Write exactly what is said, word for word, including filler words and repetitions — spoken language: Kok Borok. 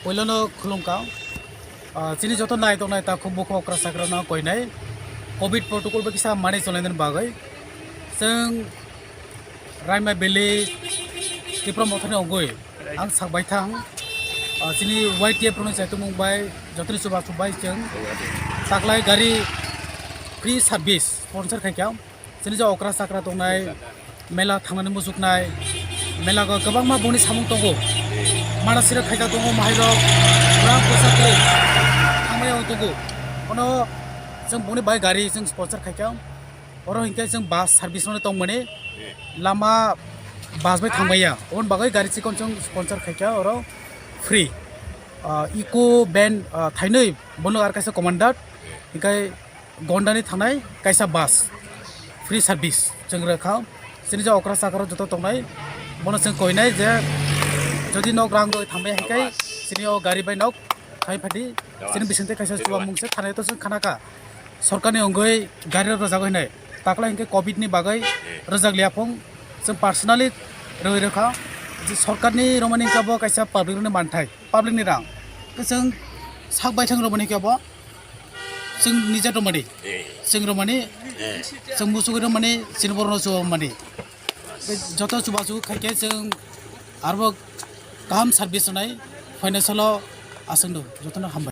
Poilono khulumkha. Ah, chini joto nai tongnai takhuk bukhuk okra sakra no koinai covid protocol bai kisa manwi cholainani bagwi chwng Raima Valley Tipra Mothani ongoi ang sakbai thang. Ah, chini Y T F rokni chaitumung bai jotoni chubachu bai chwng taklai gari free service sponsor khaikha. Chini je okra chakra tongnai, mela thangnani muchuknai, mela go kwbangma boni samung tongo. Mana sira khaika tongo, mahairok, ram poisa kwrwi thangmani tongo. Ono chwng boni bai gari chwng sponsor khaikha. Oro hinkhe chwng bus service mano tongmani, lama bus bai thangmaya. Oboni bagwi gari chikon chwng sponsor khaikha oro free. Ah, eco van, ah, thainwi bono ar kaisa commander, hinkhe Gondani thangnai kaisa bus free service chwng rwkha. Chini je okra chakra joto tongnai bono chwng koinai je jodi nok rang roi thangnai hai kai chini o gari bai nok thai phadi chini bisingtwi kaisa chuwa mungse thanai to chwng khanakha. Sorkarni ongoi gari rok rwjago hinai taklai hinkhe covid ni bagwi rwjak liya phung chwng personally rwi rwkha je sorkarni romani hinkhe bo kaisa public ni manthai public ni rang chwng sak baithang romani hinkhe bo. Chwng nija romani, chwng romani, chwng musugo romani, chini borokno chuba mani. Joto chubachu khaikhe chwng arbo kaham service rwnai, phaina salo aswkno jotono hambai.